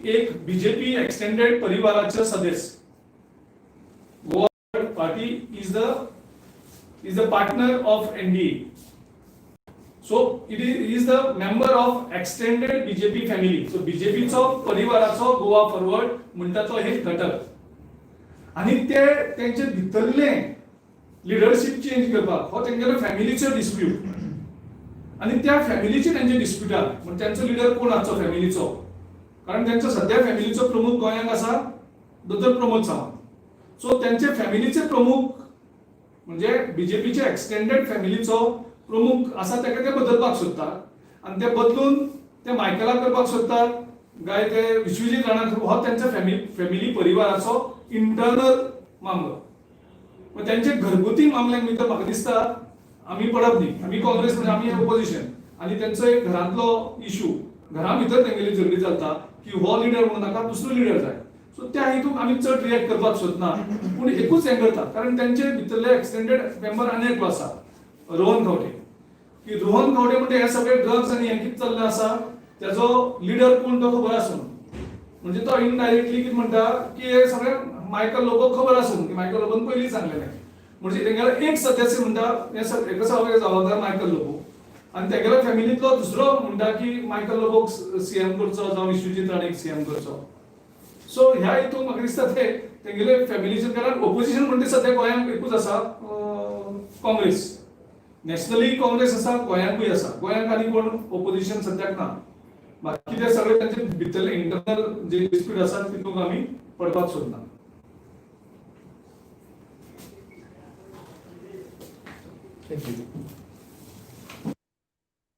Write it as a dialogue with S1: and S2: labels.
S1: एक BJP extended परिवाराचे सदस्य. Goa party is the partner of NDA. So it is the member of extended BJP family. So बीजेपीचो परिवाराचो Goa forward म्हणटा तो एक घटक आनी ते तेंचे भितरले लिडरशीप चेंज करपाक हो तेंगेलो फॅमिलीचो डिस्प्यूट आनी त्या फॅमिलीचे तेंचे डिस्प्युटान म्हण तेंचो लिडर कोण आसचो फॅमिलीचो, कारण तेंचो सद्या फॅमिलीचो प्रमुख गोंयांत आसा दोतोर प्रमोद सावंत. सो तेंचे फॅमिलीचे प्रमुख म्हणजे बीजेपीचे एक्सटेंडेड फॅमिलीचो प्रमुख आसा तेका ते बदलपाक सोदतात आनी ते बदलून ते मायकलाक करपाक सोदतात काय ते विश्वजीत राणा, हो तेंच्या फॅमिली परिवाराचो इंटरनल मामलो. मग त्यांचे घरगुती मामल्यांक भितर म्हाका दिसता आमी पडप न्ही. आमी काँग्रेस म्हणजे आमी ओपोजिशन आनी तेंचो एक घरांतलो इशू, घरा भितर तेंगेली झगडी चलता की हो लिडर म्हणून नाका, दुसरो लिडर जाय. सो त्या हितून आमी चड रिएक्ट करपाक सोदना, पूण एकूच हें करता कारण तेंचे भितरले एक्सटेंडेड मेंबर आनी एकलो आसा रोहन खंवटे, की रोहन खंवटे म्हणजे हे सगळे ड्रग्स आनी हें कितें चल्लें आसा तेजो लिडर कोण तो खबर आसून, म्हणजे तो इनडायरेक्टली कितें म्हणटा की हे सगळे मायकल लोबोक खबर आसून की मायकल लोबोन पयलीं सांगलेलें. म्हणजे तेंगेलो एक सदस्य म्हणटा हे हेका सगळे जबाबदार मायकल लोबो आनी तेगेल्या फॅमिलींतलो दुसरो म्हणटा की मायकल लोबोक सीएम करचो जावं विश्वजीत राणेक सीएम करचो. सो ह्या हितून म्हाका दिसता ते तेंगेले फॅमिलीचे, कारण ओपोजिशन म्हणटा सद्या गोंयांत एकूच आसा काँग्रेस. नॅशनली काँग्रेस आसा, गोंयांकूय आसा. गोंयांत आनी कोण ओपोजिशन सद्याक ना. बाकी ते सगळे तेंचे भितरले इंटरनल जे डिस्प्यूट आसा तितूंत आमी पडपाक सोदना.
S2: Thank you.